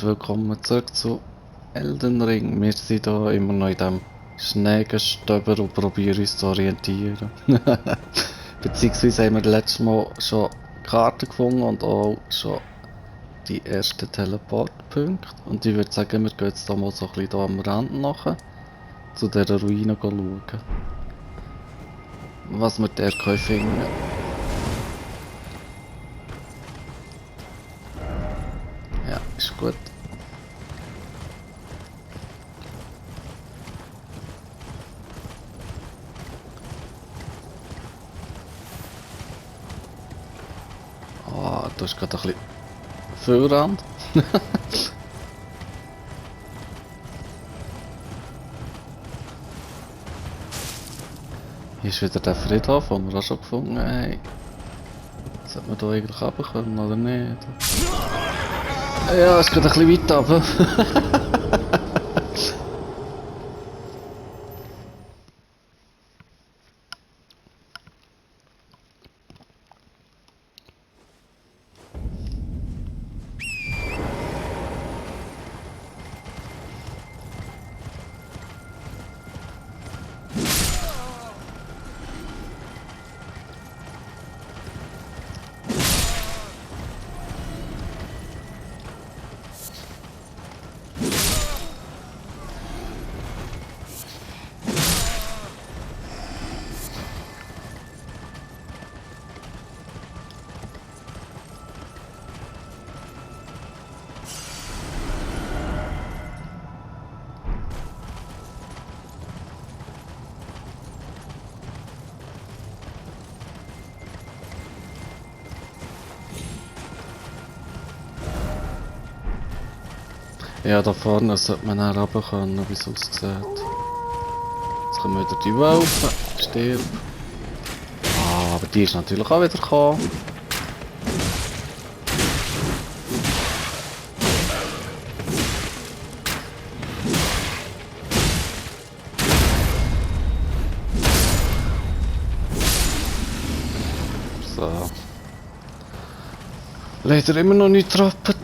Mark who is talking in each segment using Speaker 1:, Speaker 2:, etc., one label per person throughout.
Speaker 1: und willkommen zurück zu Elden Ring. Wir sind hier immer noch in diesem Schneegestöber und probieren uns zu orientieren. Beziehungsweise haben wir letztes Mal schon Karten gefunden und auch schon die ersten Teleportpunkte. Und ich würde sagen, wir gehen jetzt da mal so ein bisschen hier am Rand nachher zu dieser Ruine schauen. Was wir da finden können. Ja, ist gut. Ah, da ist gerade ein bisschen viel Rand. Hier ist wieder der Friedhof, den wir auch schon gefunden haben. Sollte man hier eigentlich runter können, oder nicht? Ja, es geht ein bisschen weit runter. Ja, da vorne sollte man dann runter können, wie es aussieht. Jetzt kommen wieder die Wölfe. Stirb. Ah, aber die ist natürlich auch wieder gekommen. So. Leider immer noch nicht getroffen.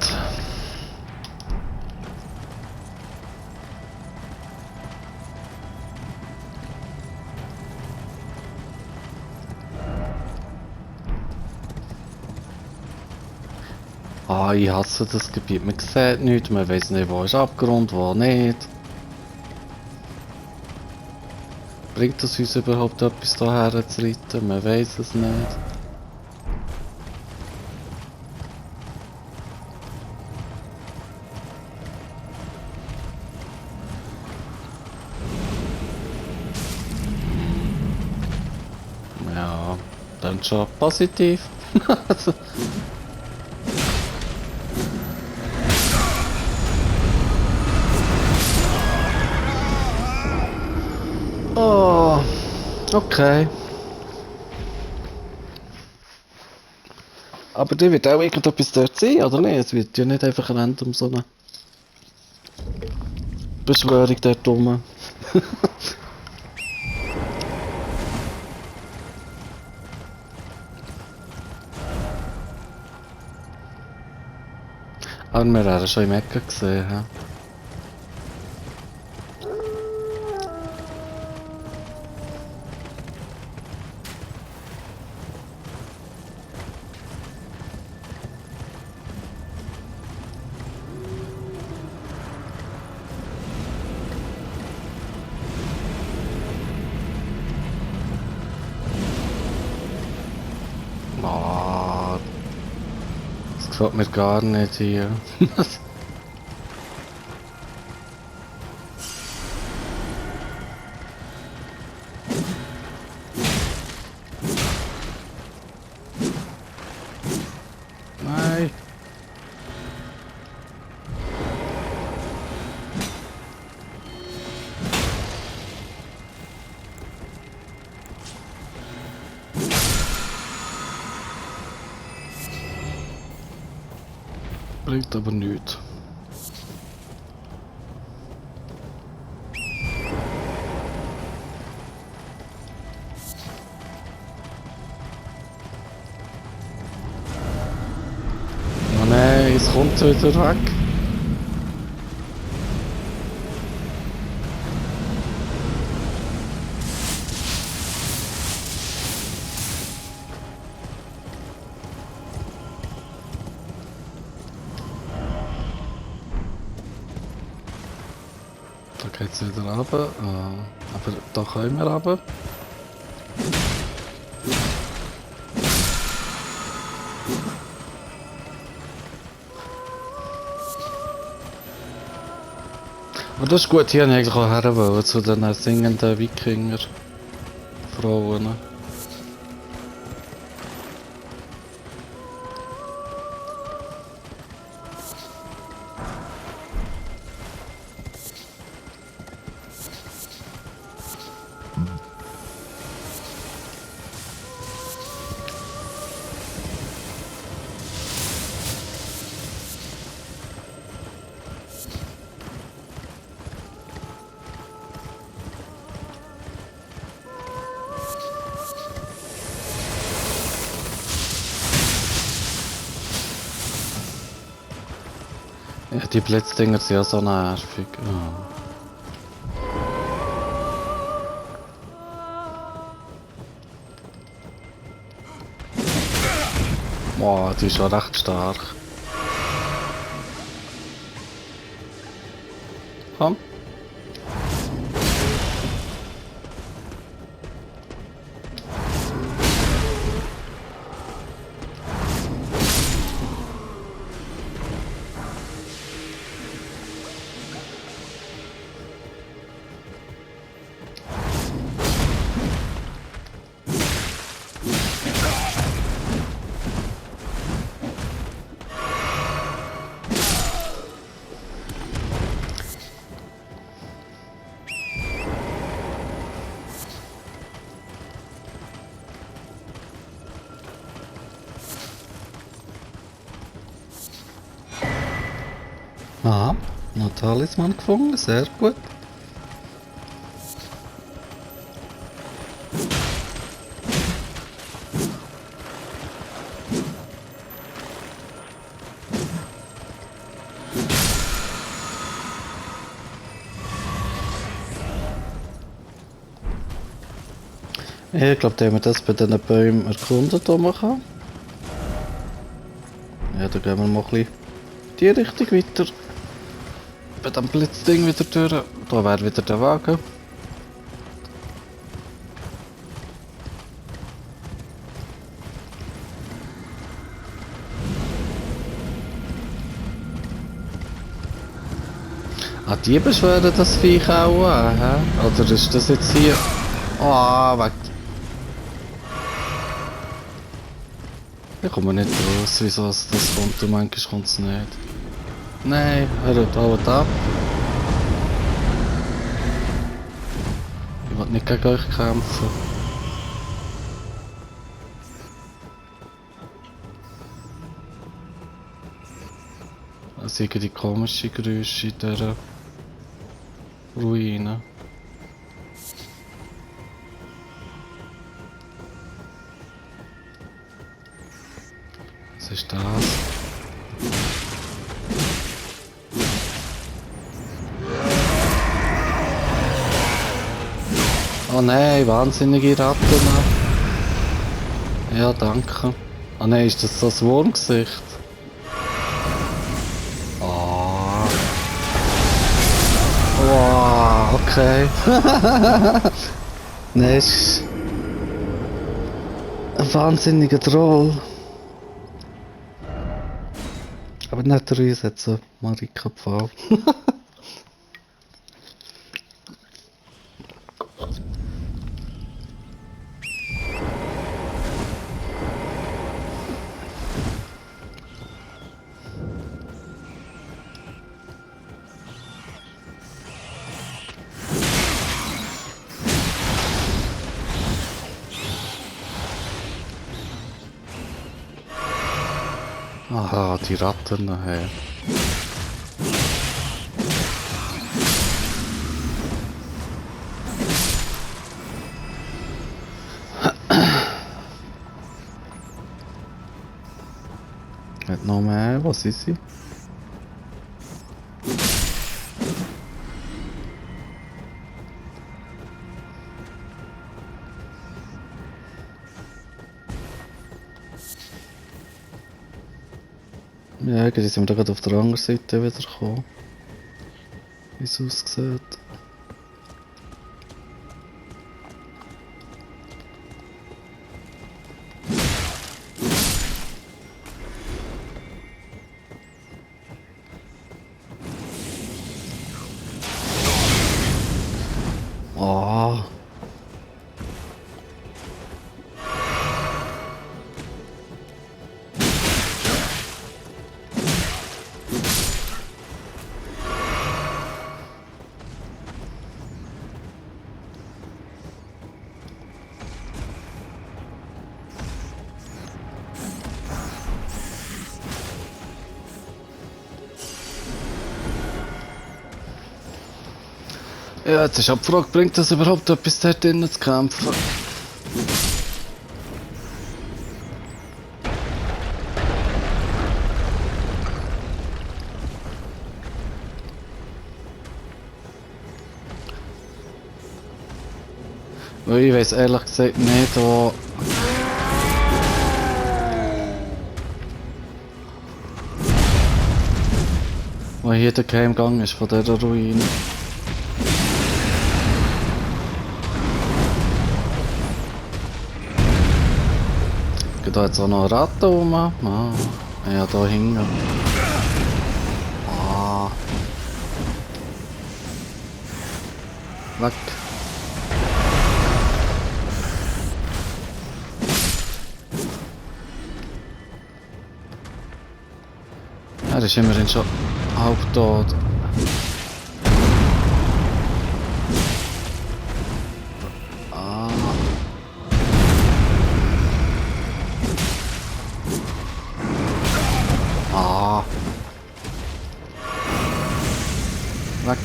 Speaker 1: Ah, ich hasse das Gebiet. Man sieht nichts, man weiß nicht, wo ist Abgrund, wo nicht. Bringt es uns überhaupt etwas hierher zu reiten? Man weiß es nicht. Ja, dann schon positiv. Oh, okay. Aber die wird auch irgendetwas dort sein, oder nicht? Es wird ja nicht einfach random so eine Beschwörung dort rum. Aber wir haben schon im Ecken gesehen. He? Oh, das gefällt mir gar nicht hier. Nein. Bringt aber nichts. Oh nein, es kommt wieder weg. Geht's wieder runter? Ah, aber da können wir runter. Aber das ist gut, hier eigentlich auch her wollen, zu den singenden Wikinger-Frauen. Ja, die Blitzdinger sind ja so nervig. Ah. Boah, die ist schon recht stark. Komm. Aha, noch Talisman gefunden, sehr gut. Ich glaube, wenn wir das bei diesen Bäumen erkundet machen. Ja, dann gehen wir mal ein bisschen die Richtung weiter. Bei dem Blitzding wieder durch. Da wäre wieder der Wagen. Ah, die beschweren das Viech auch an, hä? Oder ist das jetzt hier... Ah, weg. Ich komme nicht raus, wieso es das kommt und manchmal kommt es nicht. Nein, hört ab. Ich will nicht gegen euch kämpfen. Es sind die komischen Geräusche in dieser Ruine. Was ist das? Oh nein, wahnsinnige Ratten. Ja, danke. Oh nein, ist das so ein Wurmgesicht? Oh. Wow, okay. Nein, ist ein wahnsinniger Troll. Aber nicht der uns hat so Marika Pfahl. Aha, die Ratten nachher. Hat noch mehr, was ist sie? Ja, jetzt sind wir da gerade auf der anderen Seite wieder gekommen. Wie es aussieht. Ja, jetzt ist auch die Frage, bringt das überhaupt etwas dort drinnen zu kämpfen? Weil ich weiss ehrlich gesagt nicht, wo hier der Geheimgang ist von dieser Ruine. Geht da jetzt auch noch eine Ratte rum? Ah, ja, da hinten. Ah. Weg. Er ist immerhin schon halb tot. Ah. Ah. Weg.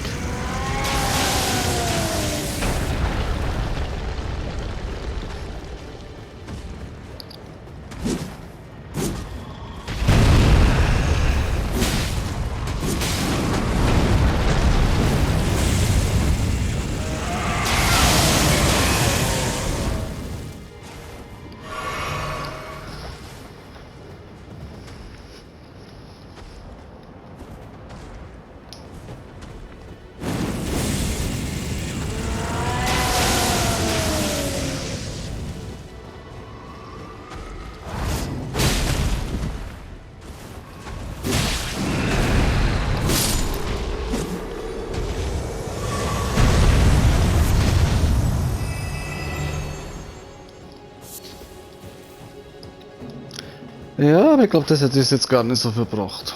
Speaker 1: Ja, aber ich glaube, das hat uns jetzt gar nicht so viel gebracht.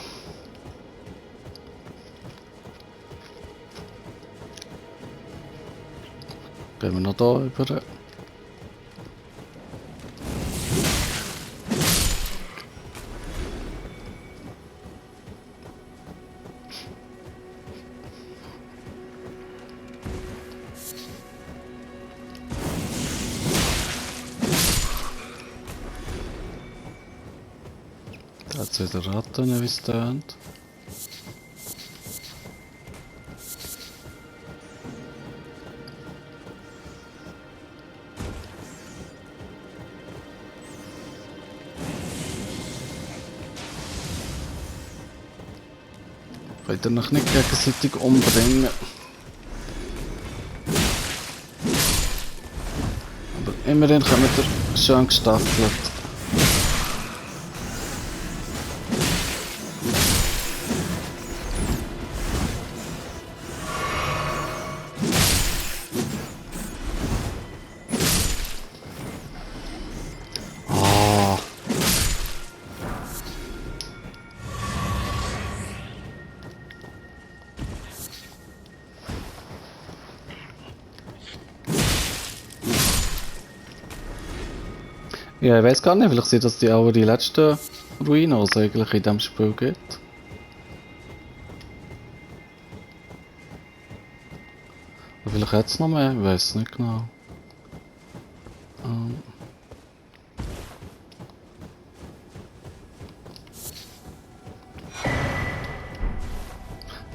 Speaker 1: Gehen wir noch da über. Da hat es wieder Ratten, wie es tönt. Wollt ihr noch nicht gegenseitig umbringen? Aber immerhin kommen wir schön gestaffelt. Ah. Ja, ich weiß gar nicht, vielleicht sind das auch die letzten Ruinen, die es eigentlich in diesem Spiel gibt. Oder vielleicht hat es noch mehr, ich weiß nicht genau.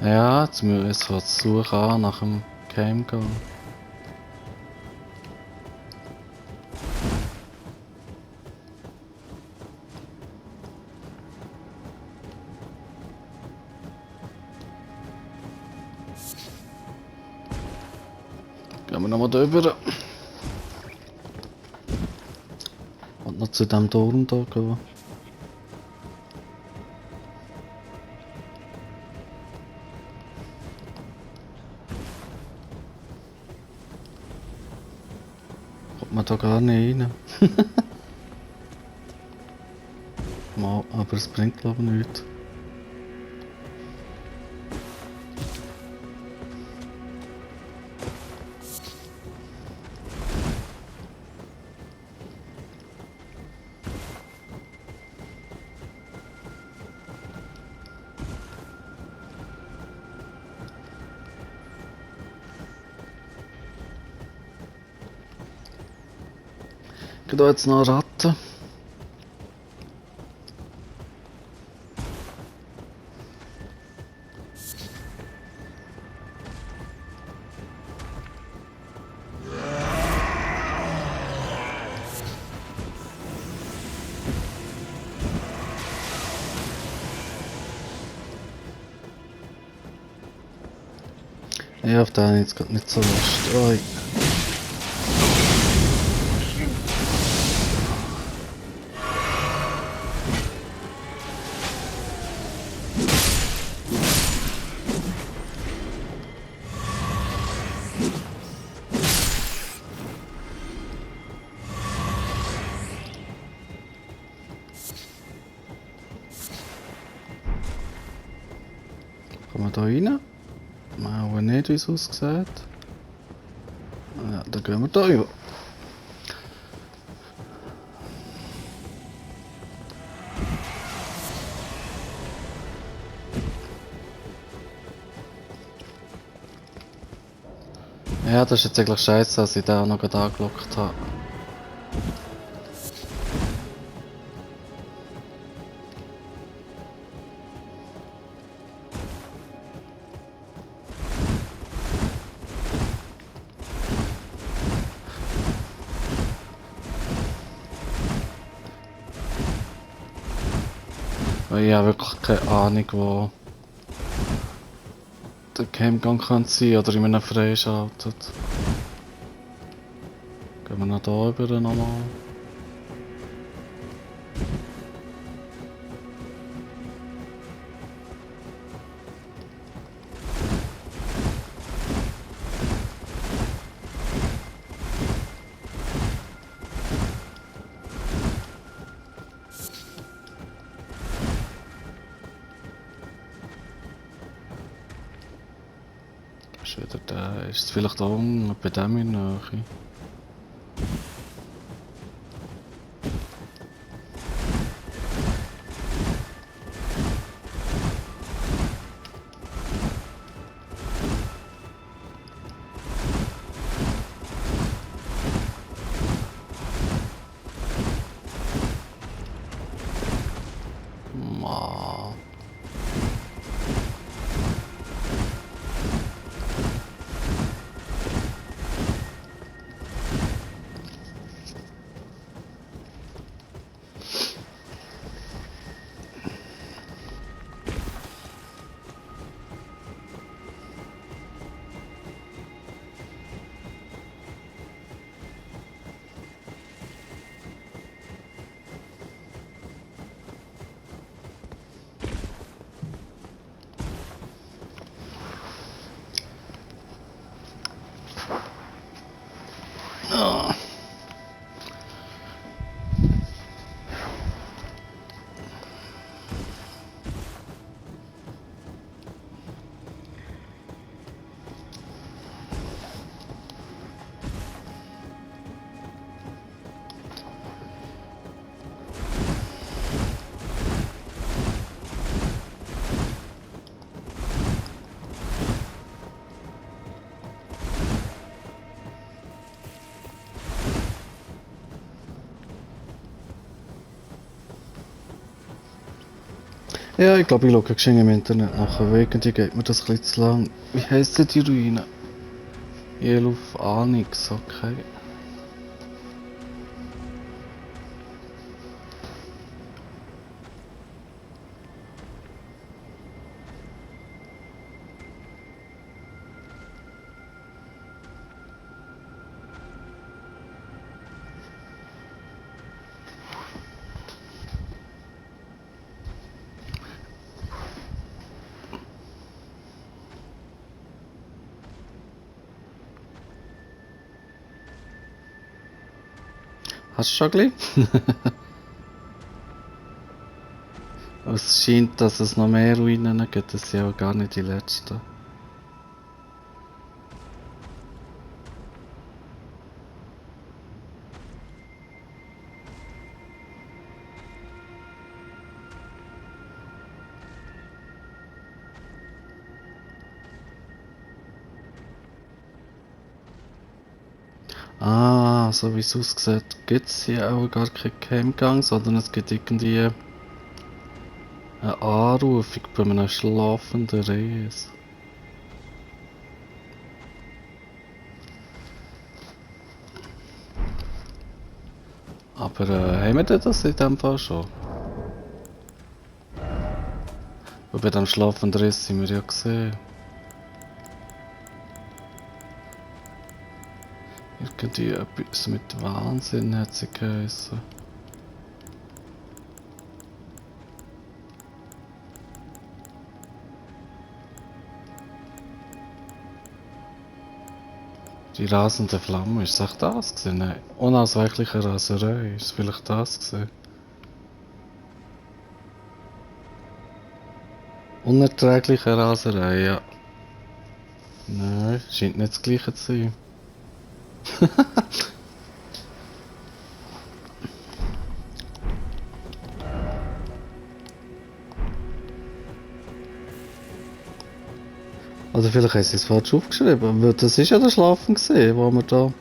Speaker 1: Ja, jetzt müssen wir jetzt von Suche an nach dem Geheimgang. Gehen wir nochmal drüber. Und noch zu dem Turm da gehen. Kommt man da gar nicht rein. Mal, aber es bringt glaube ich nichts. Da jetzt noch eine Ratte. Ja, auf den habe ich jetzt gerade nicht so Lust. Oi. Kommen wir da rein? Auch nicht, wie es aussieht. Ja, dann gehen wir da über. Ja, das ist jetzt eigentlich scheiße, dass ich den auch noch gerade angelockt habe. Weil ich habe wirklich keine Ahnung, wo der Campgang kann sein oder in einem freischaltet. Gehen wir noch da über nochmal. Ist wieder der. Ist es vielleicht da unten bei dem in der Nähe? Ma. Ah. Ja, ich glaube, ich schaue geschehen im Internet nachher. Irgendwie geht mir das ein bisschen zu lang. Wie heissen die Ruinen? Yellow Onyx, okay. Hast du schon gleich? Es scheint, dass es noch mehr Ruinen gibt, das sind ja gar nicht die letzten. Ah, Ja, so wie es aussieht, gibt es hier auch gar keinen Geheimgang, sondern es gibt irgendwie eine Anrufung bei einem schlafenden Res. Aber haben wir denn das in dem Fall schon? Weil bei dem schlafenden Res sind wir ja gesehen. Irgendwie etwas mit Wahnsinn hat sie geheißen. Die rasende Flamme, ist es das gewesen? Nein. Unausweichliche Raserei, ist es vielleicht das gewesen? Unerträgliche Raserei, ja. Nein, scheint nicht das gleiche zu sein. Oder vielleicht haben sie es falsch aufgeschrieben, weil das ist ja der Schlafen gesehen, wo wir da...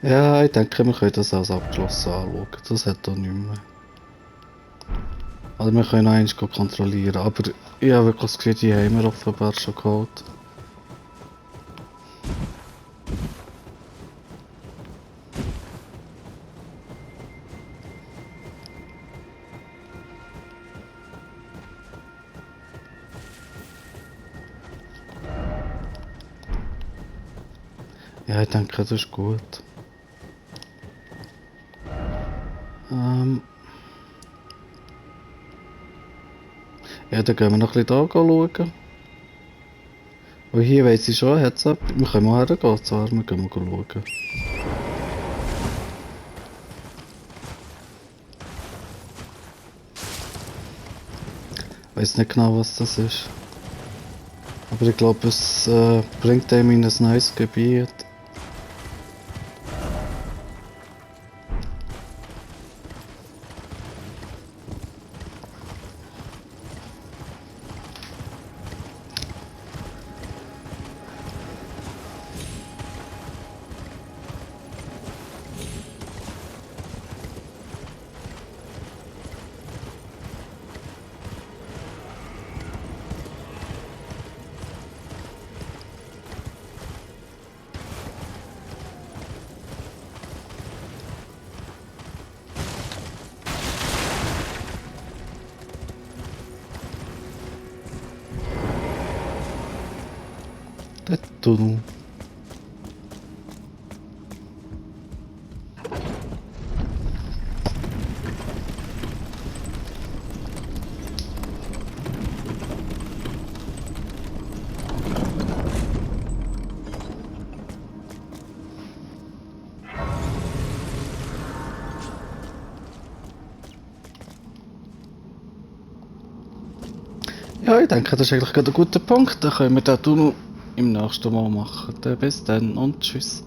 Speaker 1: Ja, ich denke, wir können das als abgeschlossen anschauen. Das hat da nicht mehr. Also wir können noch einmal kontrollieren, aber ich habe wirklich das Gefühl, die haben wir offenbar schon geholt. Ja, ich denke, das ist gut. Ja, dann gehen wir noch ein bisschen da schauen. Und hier weiss ich schon, hat's etwas. Wir können mal hergehen, zwar, wir gehen mal schauen. Ich weiss nicht genau, was das ist. Aber ich glaube, es bringt einem in ein neues Gebiet. Der Tunnel. Ja, ich denke, das ist eigentlich gerade ein guter Punkt. Dann können wir den Tunnel im nächsten Mal machen. Dann bis dann und tschüss.